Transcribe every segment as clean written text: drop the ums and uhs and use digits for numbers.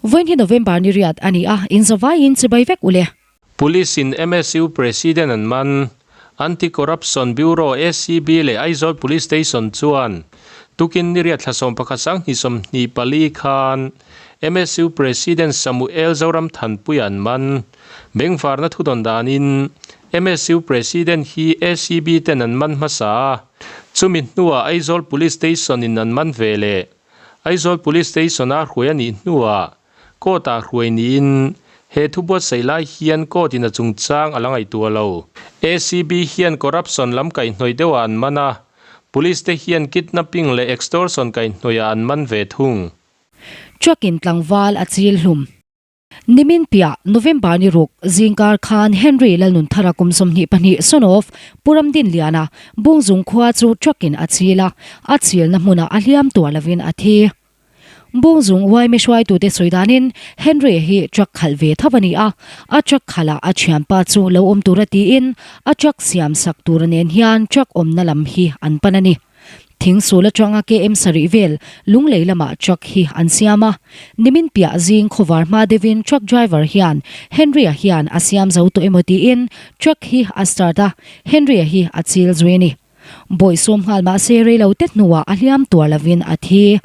Vawiin hi November ni riat a ni a, inzawvaiin chibai vek ule. Police in MSU President an man. Anti-Corruption Bureau, ACB, leh Aizawl Police Station chuan tukin ni riat thla 11 2024 khan MSU President Samuel Zoramthanpuia an man. Bengvarna thudawn danin MSU President hi ACB ten an man hmasa a, chumi hnuah Aizawl Police Station in an man ve leh. Aizawl Police Station a hruai a nih hnuah Court ah hruai niin he thu buatsaih lai hian court in a chungchang a la ngaihtuah lo. ACB hian corruption lam kaihhnawih deuhah an man a, Police te hian kidnapping leh extortion kaihhnawihah an man ve thung. Truck in tlangval a chil hlum. Nimin piah November ni ruk zingkar khan Henry Lalnunthara kum 22 son of Pu Ramdinliana Bungzung khua chu truck in a chil a, a chilna hmunah a hliam tuar lovin a thi. Bungzung yma hruaitute sawi danin Henry hi truck khalh ve tho a ni a, a truck khalhah a thianpa chu lo awm tura tiin a truck siam sak tura nen hian truck awmna lam hi an pan a ni. Thingsul atanga KM sarih vel Lunglei lamah truck hi an siam a, nimin piah zing khawvar hma deuhin truck driver hian Henry-a hian a siam zo tawh emaw tiin truck hi a start a, Henry-a hi a chil zui a ni. Bawihsawm nghal mah se rei lo te hnuah a hliam tuar lovin a thi.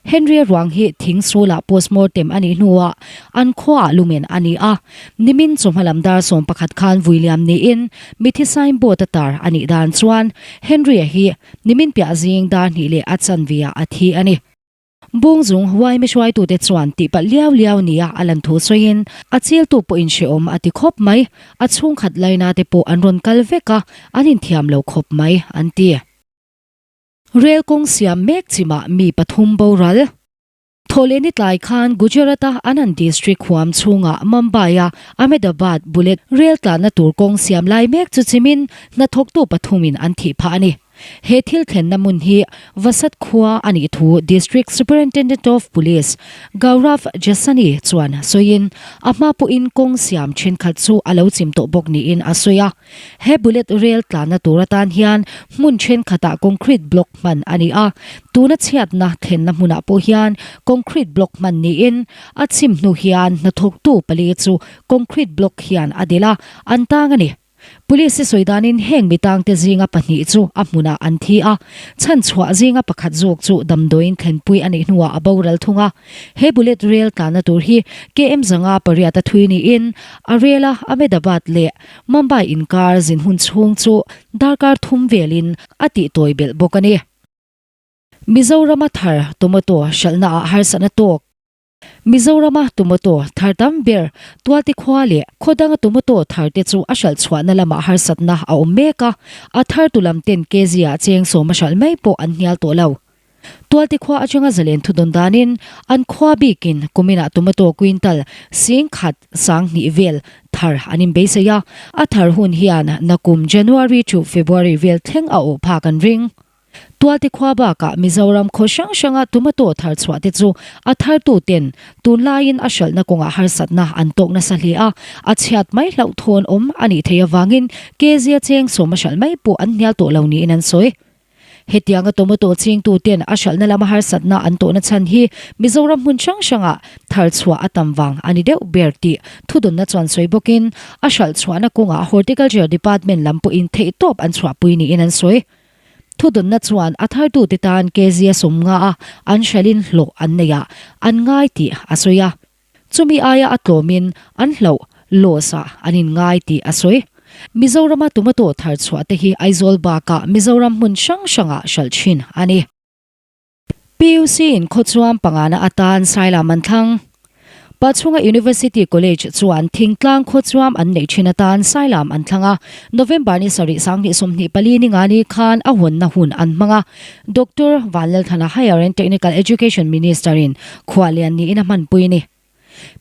Henry-a ruang hi thing sulah postmortem a nih hnuah an khuaah lumen a ni a. Nimin chawhma lam dar 11 khan vui liam niin mithi signboard a tar a nih dan chuan Henry-a hi nimin piah zing dar hnih leh a chanve-ah a thi a ni. Bungzung yma hruaitute chuan tihpalh liau liau nia a lan thu sawiin a chiltu pawh inhrehawm a ti khawp mai, a chhungkhat laina te pawh an rawn kal vek a, an inthiam lo khawp mai, an ti. Rel kawng siam mek chimah mi pathum boral. Thawhlehni tlai khan Gujarat-a Anand district huam chhungah Mumbai-a Ahmedabad bullet rel tlanna tur kawng siam lai mek chu chimin hnathawktu pathumin an thih phah a ni. He thil thlenna hmun hi Vasat khua a nih thu District Superintendent of Police Gaurav Jasani chuan sawiin a hma pawhin kawng siam thenkhat chu a lo chim tawh bawk niin a sawi a. He bullet rail tlanna tur atan hian hmun thenkhatah concrete block hman a ni a, tuna chhiatna thlenna hmunah pawh hian concrete block hman niin a chim hnu hian hnathawktu pali chu concrete block hian a delh a, an tang a ni. Police i sawi danin heng mi tangte zinga pahnih chu a hmunah an thi a, chhanchhuah zinga pakhat zawk chu damdawiin thlenpui a nih hnuah a boral thung a. He bullet rail tlanna tur hi KM zanga pariat a thui niin a rel a Ahmedabad leh Mumbai inkar zin hun chhung chu darkar thum velin a tihtawi belh bawk a ni. Mizorama thar tomato hralhnaah harsatna tawk. Mizorama tomato thar tam ber Tualte khua leh khaw danga tomato thar te chu a hralh chhuahna lamah harsatna a awm mek a, a thar tu lam ten kg ah cheng sawm a hralh mai pawh an hnial tawh lo. Tualte khua atanga zalen thu dawn danin an khua bikin kuminah tomato quintal sing khat sang hnih vel thar an inbeisei a, a thar hun hian nakum January to February vel thleng a awh phak an ring. Tualte khua bakah Mizoram khaw hrang hranga tomato thar chhuah te chu a thartu ten tunlaiin a hralhna kawngah harsatna an tawk nasa hle a, a chhiat mai hlauhthawn awm a nih theih avangin kezia cheng sawm a hralh mai pawh an hnial tawh lo niin an sawi. Hetianga tomato chingtu ten a hralhna lama harsatna an tawhna chhan hi Mizoram hmun hrang hrangah thar chhuah a tam vang a ni deuh ber tih thudawnna chuan sawi bawkin a hralh chhuahna kawngah Horticulture Department lam pawhin theihtawp an chhuahpui niin an sawi. Thudawnna chuan a thartute tan kg a sawm nga a, an hralhin hlawh an nei a, an ngai tih a sawi a. Chumi aia a tlawmin an hlauh, loss, ah an inngai tih a sawi. Mizorama tomato thar chhuah te hi Aizawl bakah Mizoram hmun hrang hrangah hralh thin a ni. PUC in khawchuam pangana atan Sailam an thlang. Pachhunga University College chuan thingtlang khawchuam an neih thin atan Sailam an thlang a, November ni sarih 2024 ni nga ni khan a hawnna hun an hmang a. Doctor Vanlalthana Higher and Technical Education Minister in khuahlian niin a hmanpui a ni.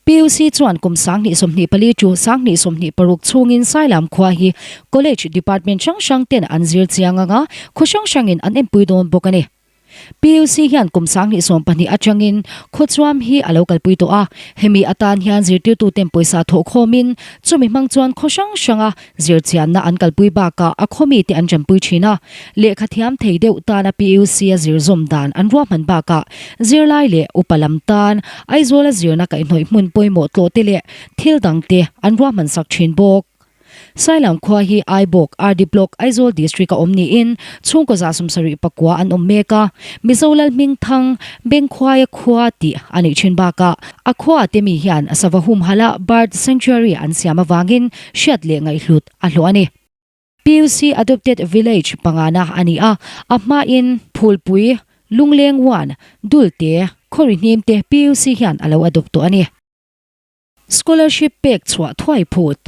PUC chuan kum 2024 to 2026 chhungin Sailam khua hi College Department hrang hrang ten an zir chiang anga khaw hrang hrangin an enpui dawn bawk a ni. PUC hian kum 2012 atangin khawchuam hi a lo kalpui tawh a, hemi atan hian zirtirtuten pawisa thawhkhawmin chumi hmang chuan khaw hrang hranga zirchianna an kalpui bakah a khawmite an tanpui thin a. Lehkha thiam thei deuh tana PUC a zir zawm dan an ruahman bakah zirlai leh upa lam tan Aizawla zirna kaihhnawih hmun pawimawh tlawhte leh thil dangte an ruahman sak thin bawk. Sailam khua hi Aibawk, RD Block, Aizawl District a awm niin chhungkaw 74 an awm mek a. Mizo lal hming thang Bengkhuaia khua tih a nih thin bakah a khua te mi hian sava humhala Bird Sanctuary an siam avangin hriat leh ngaihhlut a hlawh a ni. PUC Adopted Village pangana a ni a, a hmain Phulpui, Lungleng One, Dulte, Khawrihnim te PUC hian a lo adopt tawh a ni. Scholarship pek chhuah thuai phut.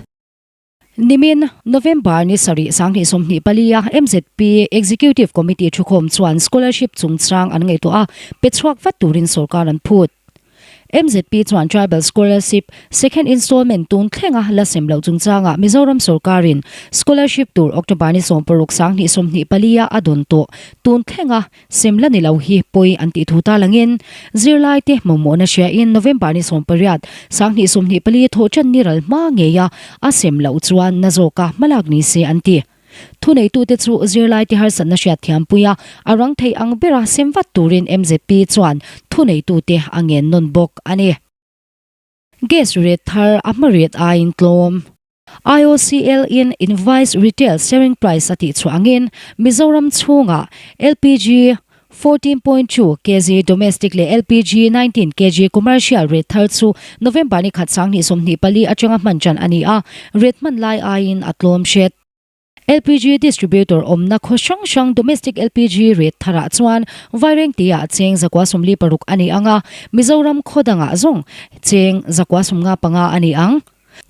Nimin, November ni sarih 2024 a MZP Executive Committee thukhawm chuan scholarship chungchang an ngaihtuah a, pe chhuak vat turin sorkar an phut. MZP chuan Tribal Scholarship Second Installment tun thlenga la sem loh chungchangah Mizoram sorkarin scholarship tur October ni 16 2024 a a dawn tawh tun thlenga Sem la ni lo hi pawi an tih thu ta langin zirlaite mamawhna hriain November ni 18, 2024 thawh ṭan ni ral hma ngeia a sem loh chuan na zawka hmalak ni se an ti. Thuneitute chu zirlaite harsatna hriat thiampuia a rang thei ang bera sem vat turin MZP chuan thuneitute a ngen nawn bawk a ni. Gas rate thar a hma rate aiin tlawm. IOCL in Invoice Retail Sharing Price a tih chhuah angin Mizoram chhungah LPG 14.2 kg domestic leh LPG 19 kg commercial rate thar chu November ni khat 2024 atanga hman tan a ni a, rate hman lai aiin a tlawm hret. LPG distributor awmna khaw hrang hrang domestic LPG rate tharah chuan Vairengte-ah cheng 146 a ni ang a, Mizoram khaw dangah zawng cheng 155 a ni ang.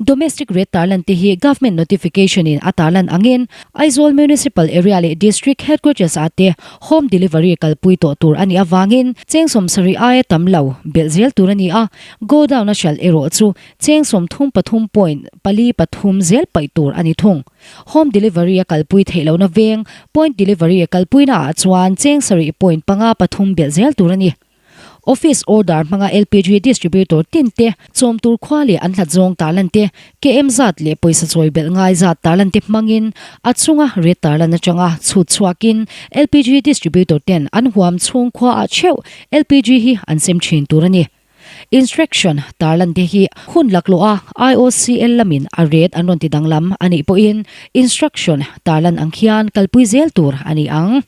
Domestic rate tarlan te hi Government Notification in a tarlan angin Aizawl Municipal Area leh District Headquarters ah te home delivery kalpui tawh tur a nih avangin cheng 70 aia tam lo belh zel tur a ni a, godown a hralh erawh chu cheng 33.43 zel paih tur a ni thung. Home delivery a kalpui theih lohna veng, point delivery a kalpuina ah chuan cheng 7.53 belh zel tur a ni. Office order hmanga LPG distributor tin te, chawm tur khua leh an hlat zawng tarlan te, KM zat leh pawisa chawi belh ngai zat tarlan te hmangin a chunga rate tarlan atanga chhut chhuakin LPG distributor ten an huam chhung khua ah theuh LPG hi an sem thin tur a ni. Instruction tarlan te hi hun laklawh a IOCL lamin a rate an rawn ti danglam a nih pawhin instruction tarlan ang khian kalpui zel tur a ni ang.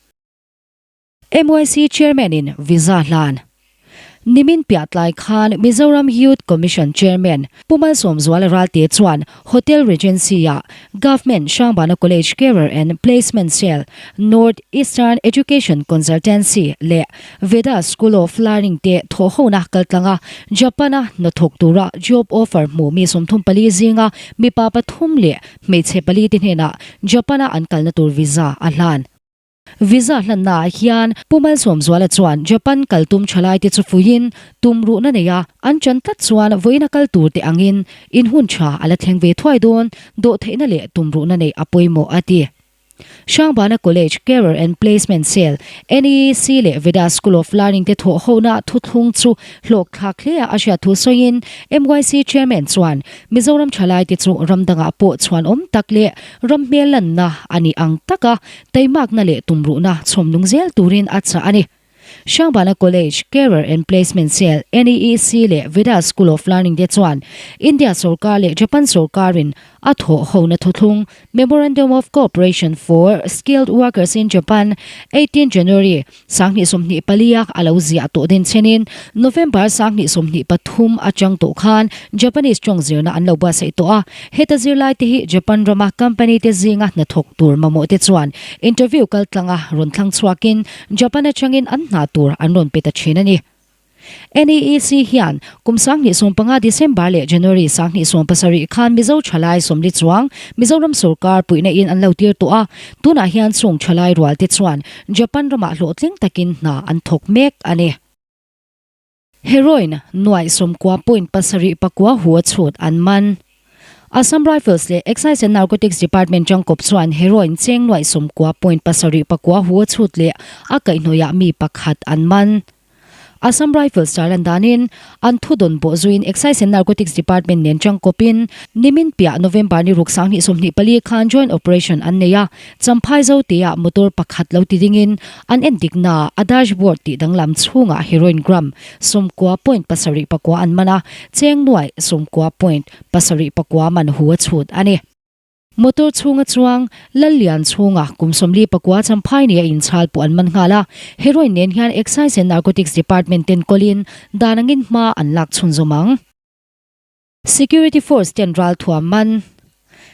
MYC Chairman in visa hlan. Nimin piah tlai khan Mizoram Youth Commission Chairman Pu Malsawmzuala Ralte chuan Hotel Regency-ah Government Hrangbana College Career and Placement Cell, North Eastern Education Consultancy leh Veda School of Learning te thawhhona kaltlanga Japan-a hnathawk tura job offer hmu mi 34 zinga mipa pathum leh hmeichhe pali te hnenah Japan-a an kalna tur visa a hlan. Visa hlannaah hian Pu Malsawmzuala chuan Japan kal tum thalaite chu fuiin tum ruhna nei a, an chan tlat chuan vawiina kal tur te angin in hun tha a la thleng ve thuai dawn, dawhtheihna leh tum ruhna neih a pawimawh a ti. Hrangbana College Career and Placement Cell, NEEC leh Veda School of Learning te thawh hona thuthlung chu hlawk thlak hle a a hriat thu sawiin MYC Chairman chuan Mizoram thalaite chu ram dangah pawh chhuanawm tak leh ram hmel lanna a nih ang taka taimakna leh tumruhna chhawmnung zel turin a chah a ni. Hrangbana College, Career and Placement Cell, NEEC leh Veda School of Learning te chuan India sorkar leh Japan sorkarin a thawh hona thuthlung Memorandum of Cooperation for Skilled Workers in Japan 18 January 2024 a a lo ziah tawh din chenin November 2023 atang tawh khan Japanese tawng zirna an lo buatsaih tawh a. Heta zirlaite hi Japan rama company te zinga hnathawk tur mamawh te chuan interview kaltlanga rawn thlang chhuakin Japan atangin an hna tur an rawn pe ta thin a ni. NEEC hian kum 2015 December leh January 2017 khan Mizo thalai sawmli chuang Mizoram sorkar puihna in an lo tir tawh a, tunah hian chung thalai rual te chuan Japan ramah hlawhtling takin hna an thawk mek a ni. Heroin nuaih 90.7 pakua hu a chhut an man. Assam Rifles leh Excise and Narcotics Department tangkawp chuan heroin cheng nuaih 90 point 7 pakua hu a chhut leh a kaihhnawihah mi pakhat an man. Assam Rifles tarlan danin an thudawn bawh zuiin Excise and Narcotics Department nen tangkawpin nimin piah November ni ruk 2024 khan joint operation an nei a, Champhai Zote-ah motor pakhat lo ti dingin an endiknaah a dashboard tih danglam chhungah heroin gram 90 point 7 pakua an man a, cheng nuaih 90 point 7 pakua man hu a chhut a ni. Motor chhunga chuang Lallian chhunga kum 44 Champhai nia inchhal pawh an man nghal a, heroin nen hian Excise and Narcotics Department ten kawlin dan angin hma an lak chhunzawm ang. Security Force ten ralthuam man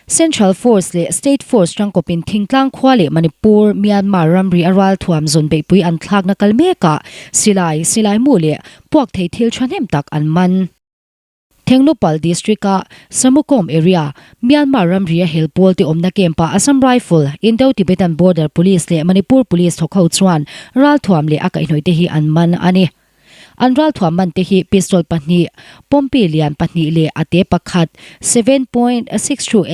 Central Force leh State Force tangkawpin thingtlang khua leh Manipur, Myanmar ramri a ralthuam zawn beihpui an thlakna kal mekah silai, silaimu leh puak thei thil thahnem tak an man. Thengnupal District-a Samukom area, Myanmar ramri a hel pawl te awmna camp-ah Assam Rifle, Indo-Tibetan Border Police leh Manipur Police thawk ho chuan ralthuam leh a kaihhnawih te hi an man a ni. An ralthuam man te hi pistol pahnih, pawmpi lian pahnih leh a te pakhat, 7.62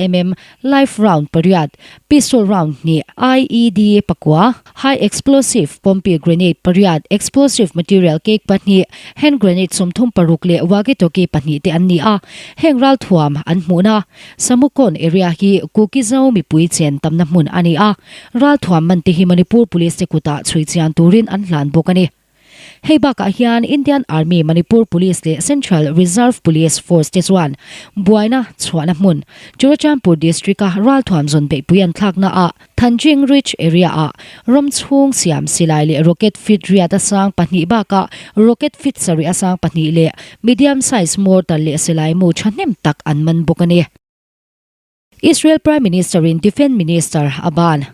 mm live round pariat, pistol round hnih, IED pakua, High explosive pawmpi grenade pariat, explosive material cake pahnih, hand grenade 36 leh walkie-talkie pahnih te an ni a. Heng ralthuam an hmuhna Samukon area hi Kuki-Zo mipui chen tamna hmun a ni a. Ralthuam man te hi Manipur Police te kutah chhui chian turin an hlan bawk a ni. Hei bakah hian Indian Army, Manipur Police leh Central Reserve Police Force te chuan buaina chhuahna hmun Churachandpur District-a ralthuam zawn beihpui an thlakna ah Thanjing Ridge area-ah ram chhung siam silai leh rocket fit riat a sang pahnih bakah rocket fit sarih a sang pahnih leh medium size mortar leh silai mu thahnem tak an man bawk a ni. Israel Prime Minister-in Defence Minister a ban.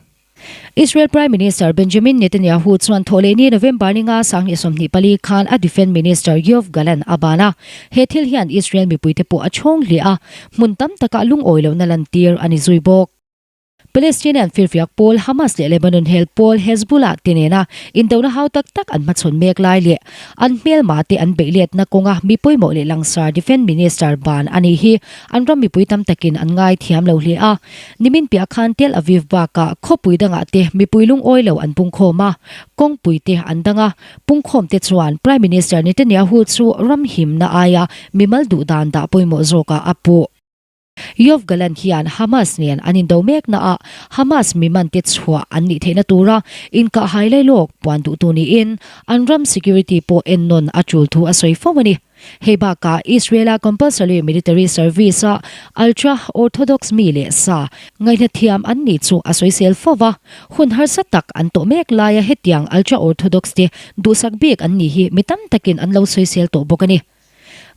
Israel Prime Minister Benjamin Netanyahu chuan thawhlehni November ni nga 2024 khan a Defence Minister Yoav Gallant a ban a. He thil hian Israel mipuite pawh a chhawng hle a, hmun tam takah lungawi lohna lantir a ni zui bawk. Palestinian firfiak pawl Hamas leh Lebanon hel pawl Hezbollah te nena indona hau tak tak an hmachhawn mek lai leh an hmelma te an beih letna kawnga mi pawimawh leh langsar Defence Minister ban a nih hi an ram mipui tam takin an ngai thiam lo hle a. Nimin piah khan Tel Aviv bakah khawpui dangah te mipui lungawi lo an pungkhawm a, kawngpui te an dang a, pungkhawm te chuan Prime Minister Netanyahu chu ram himna aia mimal duhdan dah pawimawh zawkah a puh. Yoav Gallant hian Hamas nen an indo meknaah Hamas mimante chhuah an nih theihna tura inkah hailai lawk puan duhtu niin an ram security pawh ennawn a tul thu a sawi fo a ni. Hei bakah Israel-a compulsory military service-a ultra-Orthodox mi leh sa ngaihnathiam an nih chu a sawisel fo va, hun harsa tak an tawh mek laia hetiang ultra-Orthodox te duhsak bik an nih hi mi tam takin an lo sawisel tawh bawk a ni.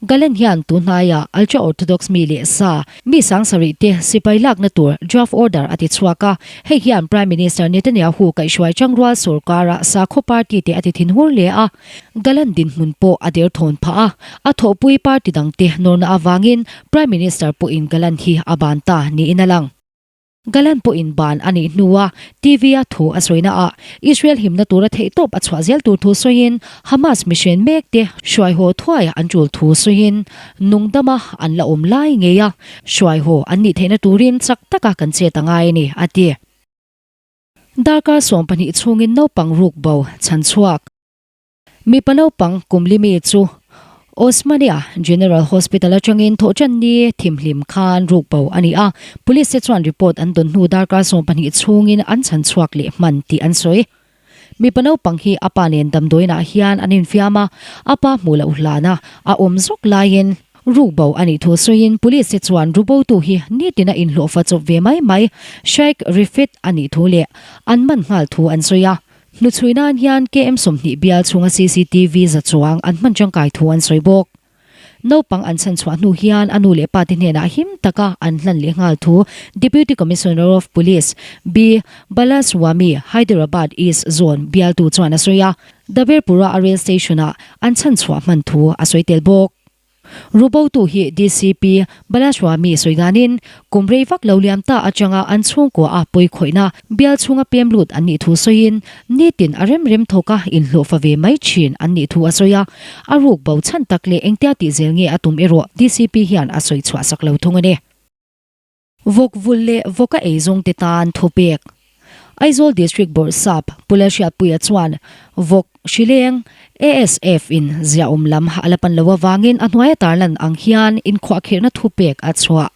Gallen hian tunhnaiah ultra-Orthodox mi leh sa mi sangsarih te sipai lakna tur draft order a ti chhuak a, hei hian Prime Minister Netanyahu kaihhruai changrual sorkara sakhaw party te a ti thinhur hle a, Gallen dinhmun pawh a derthawn phah a, a thawhpui party dangte nawrna avangin Prime Minister pawhin Gallen hi a ban ta niin a lang. Gallant pawhin ban a nih hnua TV-a thu a sawina ah Israel himna tura theihtawp a chhuah zel tur thu sawiin Hamas mihring mek te hruaihaw thuai an tul thu sawiin nungdama an la awm lai ngei a, hruaihaw an nih theihna turin chak taka kan chet a ngai a ni, a ti. Darkar 12 chhungin naupang ruk bo chhan chhuak. Mipa naupang kum limi chu Osmania General Hospital atangin thawhtanni thimhlim khan ruk bo a ni a, Police te chuan report an dawn hnu darkar 12 chhungin an chhan chhuak leh hman tih an sawi. Mipa naupang hi a pa nen damdawiinah hian an infiam a, a pa hmuh loh hlana a awm zawk laiin ruk bo a nih thu sawiin Police te chuan rubotu hi nitina inhlawhfa chawp ve mai mai Sheikh Rifit a nih thu leh an man nghal thu an sawi a. Hnuchhui nan hian KM 20 bial chhunga cctv za chuang an hman tangkai thu an sawi bawk. Naupang an chhan chhuah hnu hian a nu leh pa te hnenah him taka an hlan leh nghal thu Deputy Commissioner of Police B Balaswamy, Hyderabad East Zone bialtu chuan a sawi a, Daberpura a rail station-ah an chhan chhuah hman thu a sawi tel bawk. Rubotu hi DCP Balaswamy sawi danin kum rei vak lo liam ta atanga an chhungkua a pawi khawihna bial chhunga pem lut an nih thu sawiin nitin a rem rem thawka inhlawhfa ve mai thin an nih thu a sawi a, a ruk bo chhan tak leh engtia tih zel nge a tum erawh DCP hian a sawi chhuah sak lo thung a ni. Vawk vulh leh vawka eizawngte tan thupek. Aizawl District Bawrhsap Pu Lalhriatpuia chuan vawk hrileng ASF in ziahawm lam a la pan lo avangin a hnuaia tarlan ang hian inkhuahkhirhna thupek a chhuah.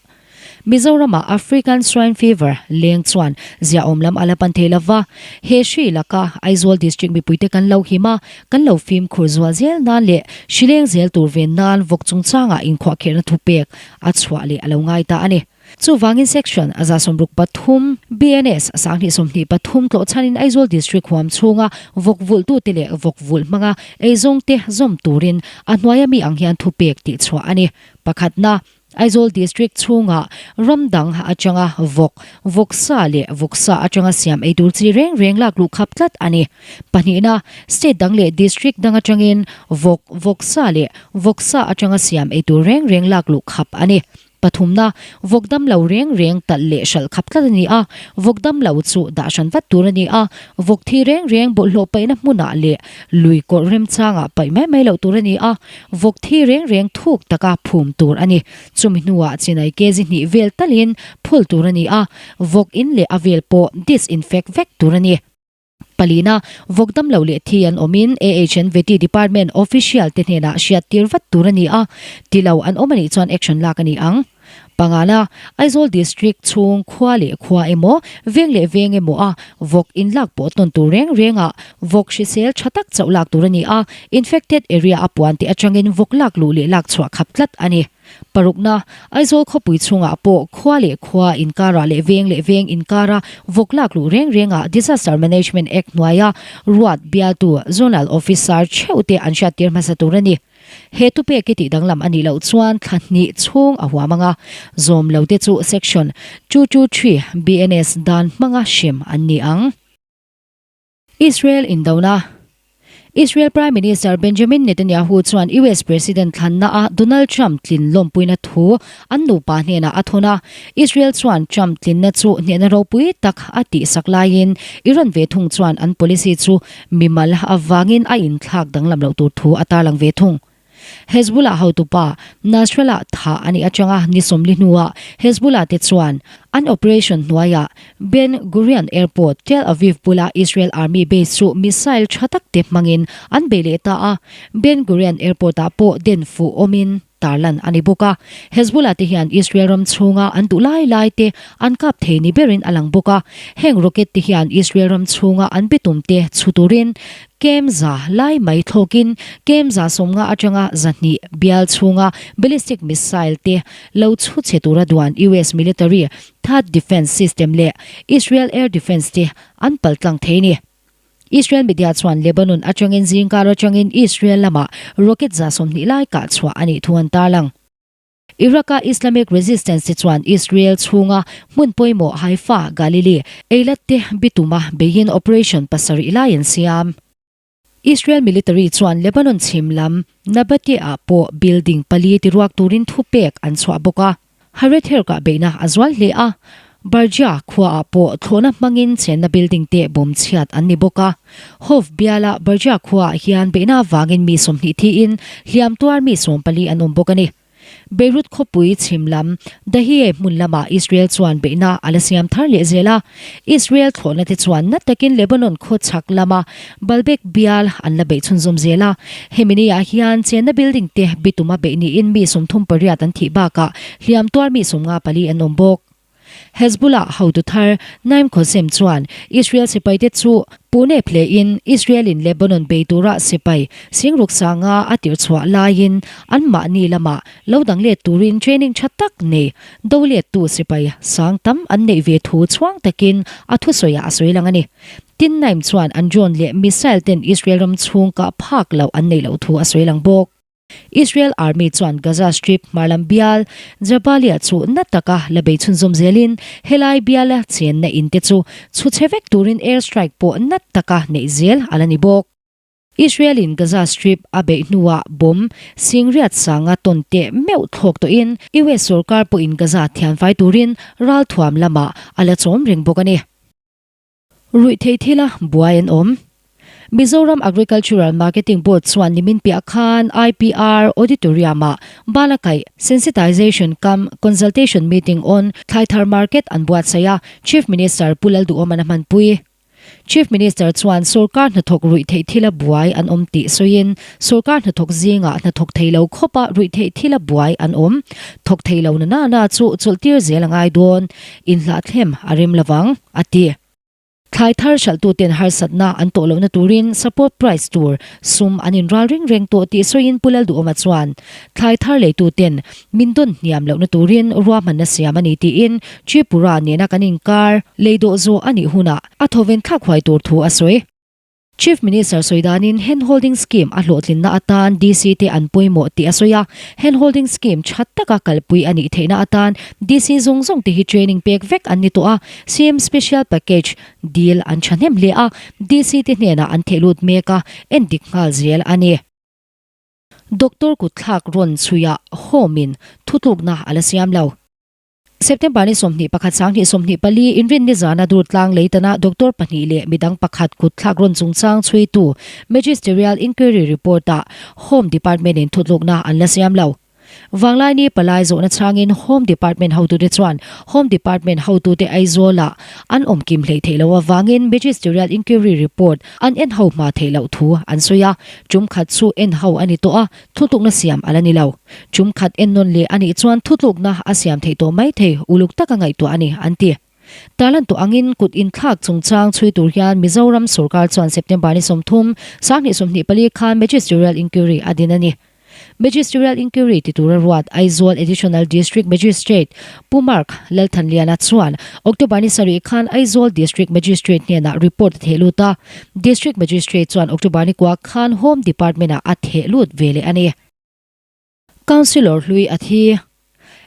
Mizoramah African Swine Fever leng chuan ziahawm lam a la pan thei lova, he hri laka Aizawl District mipuite kan lo him a, kan lo fimkhur zual zel nan leh hrileng zel tur ven nan vawk chungchangah inkhuahkhirhna thupek a chhuah leh a lo ngai ta a ni. Chuvangin Section a 63, BNS 2023 tlawh chhanin Aizawl District huam chhunga vawk vulhtute leh vawk vulh hmanga eizawngte zawm turin a hnuaia mi ang hian thupek tihchhuah a ni. Pakhatna, Aizawl District chhunga ram dang atanga vawk, vawksa leh vawksa atanga siam ei tur chi reng reng lak luh khap tlat a ni. Pahnihna, State dang leh District dang atangin vawk, vawksa leh vawksa atanga siam ei tur reng reng lak luh khap a ni. Pathumna, vawk dam lo reng reng talh leh hralh khap tlat a ni a, vawk dam lo chu dah hran vat tur a ni a, vawk thi reng reng bawlhhlawh paihna hmunah leh lui kawrh remchangah paih mai mai loh tur a ni a, vawk thi reng reng thuk taka phum tur a ni. Chumi hnuah chinai kg hnih vel talin phul tur a ni a, vawk in leh a vel pawh disinfect vek tur a ni. Palina, vawk damlo leh thi an awmin AHN Vety Department official te hnenah hriattir vat tur a ni a, ti lo an awm a nih chuan action lak a ni ang. Pangana, Aizawl District chhung khua leh khua emaw, veng leh veng emaw a vawk inlak pawh tawn tur reng rengah vawk hrisel tha tak chauh lak tur a ni a, infected area a puan te atangin vawk lak luh leh lak chhuah khap tlat a ni. Parukna, Aizawl khawpui chhungah pawh khua leh khua inkarah leh veng leh veng inkara vawk lak luh reng rengah Disaster Management Act hnuaia ruat bialtu Zonal Officer theuh te an hriattir hmasa tur a ni. He thupek hi tihdanglam a nih loh chuan thla hnih chhung a huam ang a, zawm lo te chu Section 223 BNS dan hmanga hrem an ni ang. Israel indona Israel Prime Minister Benjamin Netanyahu chuan US President thlanna-a Donald Trump tlin lawmpuina thu an nupa hnenah a thawn a. Israel chuan Trump tlinna chu hnehna ropui tak a tihsak laiin Iran ve thung chuan an policy chu mimal avangin a inthlak danglam loh tur thu a tarlang ve thung. Hezbollah hotupa Nasrallah thah a nih atanga ni sawmli hnuah Hezbollah te chuan an operation hnuaiah Ben Gurion Airport, Tel Aviv bula Israel Army base chu missile tha tak te hmangin an bei leh ta a. Ben Gurion Airport-ah pawh den fuh awmin tarlan a ni bawk a. Hezbollah te hian Israel ram chhunga an duh lai lai te an kap thei ni berin a lang bawk a. Heng rocket te hian Israel ram chhunga an bitum te chhu turin Kem za lai mai thlawkin kem za 50 atanga 200 bial chhunga ballistic missile te lo chhu chhe tura duan US military THAAD defence system leh Israel air defence te an paltlang thei ni. Israel media chuan Lebanon atangin zingkar atangin Israel lamah rocket 20 lai kah chhuah a nih thu an tarlang. Iraq-a Islamic Resistance te chuan Israel chhunga hmun pawimawh Haifa, Galilee, Eilat te bituma beiin operation pasarih lai an siam. Israel military chuan Lebanon chhim lam Nabateh-ah pawh building pali tiruak turin thupek an chhuah bawk a. Haretherk-ah beihna a zual hle a, Barja khuaah pawh thlawhna hmangin chenna building te bawm chhiat an ni bawk a. Hof biala Barja khuaah hian beihna avangin mi 20 thiin hliam tuar mi 14 an awm bawk a ni. Beirut khawpui chhim lam Dahieh hmun lamah Israel chuan beihna a la siam thar leh zel a. Israel thlawhna te chuan na takin Lebanon khaw chhak lama Baalbek bial an la beih chhunzawm zel a. Hemi ni ah hian chenna building te bituma beih niin mi 38 an thih bakah hliam tuar mi 54 an awm bawk. Hezbollah hotu thar Naim Qassem chuan Israel sipaite chu Pune phlein Israel-in Lebanon bei tura sipai singruk sanga a tirhchhuah laiin anmahni lamah lo dang let turin training tha tak nei do lettu sipai sang tam an neih ve thu chhuang takin a thusawiah a sawi lang a ni. Tin Naim chuan an drone leh missile ten Israel ram chhung kah phak loh an neih loh thu a sawi lang bawk. Israel Army chuan Gaza Strip hmarlam bial Jabalia chu na taka la bei chhunzawm zelin helai biala chenna in te chu chhu chhe vek turin air strike pawh na taka neih zel a la ni bawk. Israel in Gaza Strip a beih hnuah bomb singriat sanga tawn teh meuh thlawk tawhin US sorkar pawhin Gaza thianfai turin ralthuam lamah a la chawm reng bawk a ni. Ruihtheih thila buai an awm. Mizoram Agricultural Marketing Board chuan nimin piah khan IPR Auditorium-ah Balakaih Sensitization cum Consultation Meeting on Thlaithar Market an buatsaih a, Chief Minister Pu Lalduhawman a hmanpui. Chief Minister chuan sorkar hnathawk ruih theih thila buai an awm tih sawiin, Sorkar hnathawk zingah hnathawk thei lo khawpa ruih theih thila buai an awm. Thawk thei lo na na na chu chawlhtir zel a ngai dawn. Inhlahthlem a rem lovang, a ti. Thlai thar hralhtuten harsatna an tawh lohna turin support price tur sum an inral ring reng tawh tih sawiin Pu Lalduhawma chuan thlai thar leituten min dawn hniam lohna turin ruahmanna siam a ni tiin Tripura nena kan inkar lei dawh zawh a nih hunah a thawven thlak huai tur thu a sawi. Chief Minister sawi danin Hand Holding Scheme a hlawhtlinna atan DC te an pawimawh tih a sawi a, Hand Holding Scheme tha taka kalpui a nih theihna atan DC zawng zawng te hi training pek vek an ni tawh a, CM Special Package deal an thahnem hle a, DC te hnenah an thehlut mek a, endik nghal zel a ni. Doctor kutthlak rawn chhuiah Home in thutlukna a la siam lo. September ni 21 2024 inrinni zana Durtlang Leitana doctor pahnih leh midang pakhat kutthlak rawn chungchang chhuitu Magisterial Inquiry Report-ah Home Department-in thutlukna an la siam lo. Vanglaini palai zawhna chhangin Home Department hotute chuan Home Department hotute Aizawlah an awm kim hleih theih loh avangin Magisterial Inquiry Report an en ho hma theih loh thu an sawi a, tum khat chu en ho a ni tawh a, Thutlukna siam a la ni lo. Tum khat ennawn leh a nih chuan thutlukna a siam theih tawh mai thei uluk taka ngaihtuah a ni, an ti. Tarlan tawh angin kut inthlak chungchang chhui tur hian Mizoram sorkar chuan September ni 30, 2024 khan Magisterial Inquiry a din a ni. Magisterial Inquiry ti tura ruat Aizawl Additional District Magistrate Pu Mark Lalthanliana chuan October ni sarih khan Aizawl District Magistrate hnenah report a theh lut a, District Magistrate chuan October ni kua khan Home Department-ah a theh lut ve leh a ni. Councillor hlui a thi.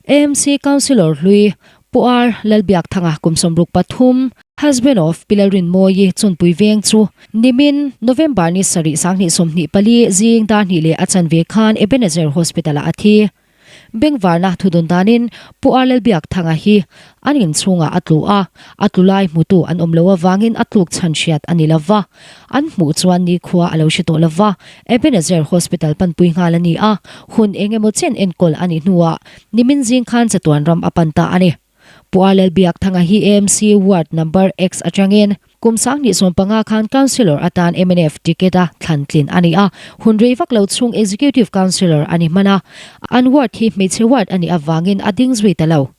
AMC Councillor hlui Pu R Lalbiakthanga kum 63, husband of Pi Lalrinmawii Chunpui Veng chu nimin November ni sarih 2024 zing dar hnih leh a chanve khan Ebenezer Hospital-ah a thi. Bengvarna thudun danin Pu R Lalbiakthanga hi an inchhungah a tlu a, a tlu lai hmutu an awm loh avangin a tluk chhan hriat a ni lo va, an hmuh chuan nikhua a lo hre tawh lo va, Ebenezer Hospital panpui nghal a ni a, hun eng emaw chen enkawl a nih hnuah nimin zing khan chatuan ram a pan ta a ni. Pu R Lalbiakthanga hi AMC Ward Number X atangin kum 2015 khan Councillor atan mnf ticket a thlan tlin a ni a, hun rei vak lo chhung Executive Councillor a ni hman a, an ward hi hmeichhe ward a nih avangin a ding zui ta lo.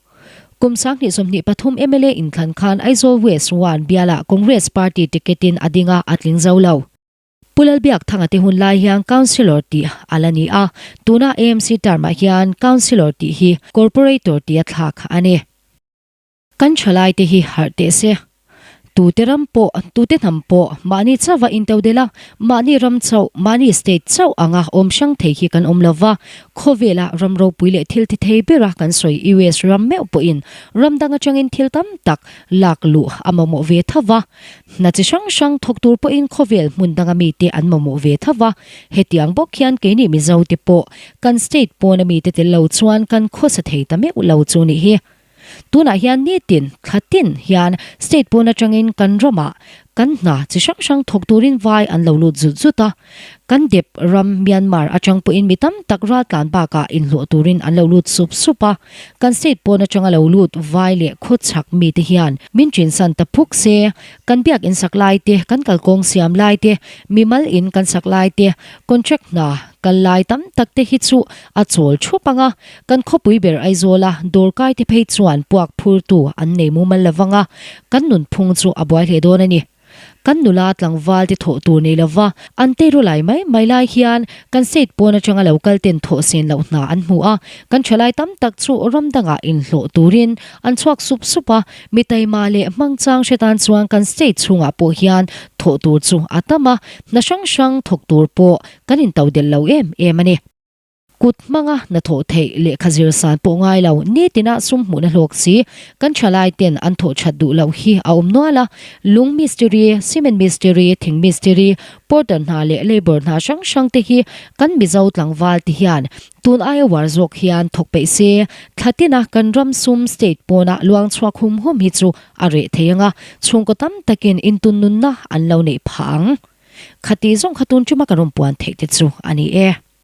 Kum 2023 mla inthlan khan Aizawl West One bialah Congress party ticket in a ding a, a tling zo lo. Pu Lalbiakthanga te hun lai hian Councillor tih a la ni a, tuna AMC term-ah hian Councillor tih hi Corporator tia thlak a ni. Kan thalaite hi harh teh se. Tute ram pawh, tute hnam pawh mahni chauha intodelh a, mahni ram chauh, mahni state chauh anga awm hrang thei hi kan awm lo va, khawvela ram ropui leh thil ti thei bera kan sawi US ram meuh pawhin ram dang atangin thil tam tak lak luh a mamawh ve tho va. Hna chi hrang hrang thawk tur pawhin khawvel hmun danga mite an mamawh ve tho va, hetiang bawk hian keini Mizo te pawh kan state pawna mite tel lo chuan kan khawsa thei ta meuh lo chu nih hi. Tunah hian nitin, thla tin hian state pawn atangin kan ramah kan hna chi hrang hrang thawk turin vai an lo lut zut zut a, kan dep ram Myanmar atang pawhin mi tam tak raltlan bakah inhlawh turin an lo lut sup sup a. Kan state pawn atanga lo lut vai leh khawchhak mite hian min ṭinsan ta phuk se, kan biak in sak lai te, kan kalkawng siam lai te, mimal in kan sak lai te, contract hna kal lai tam tak te hi chu a chawl thup ang a, kan khawpui ber Aizawla dawrkai te phei chuan puak phurtu an nei mumal lo vang a, kan nunphung chu a buai hle dawn a ni. Kan nula tlangval te thawh tur nei lova an teiru lai mai mai lai hian kan state pawn atanga lo kal ten thawh sen loh hna an hmu a, kan thalai tam tak chu ram dangah inhlawh turin an chhuak sup sup a, mi taima leh hmangchang hre tan chuan kan state chhungah pawh hian thawh tur chu a tam a, hna hrang hrang thawk tur pawh kan intodelh lo em em a ni. Kut hmanga hnathawh theih lehkha zir san pawh ngai lo, nitina sum hmuhna hlawk si, kan thalai ten an thawh that duh loh hi a awm nual a. Lung mistiri, cement mistiri, thing mistiri, porter hna leh labour hna hrang hrang te hi kan Mizo tlangval te hian tun aia uar zawk hian thawk peih se, thla tina kan ram sum state pawna luang chhuak hum hum hi chu a reh thei ang a, chhungkaw tam takin intunnunna an lo neih phah ang. Khati zawng kha tun tuma kan rawn puan theih te chu a ni e.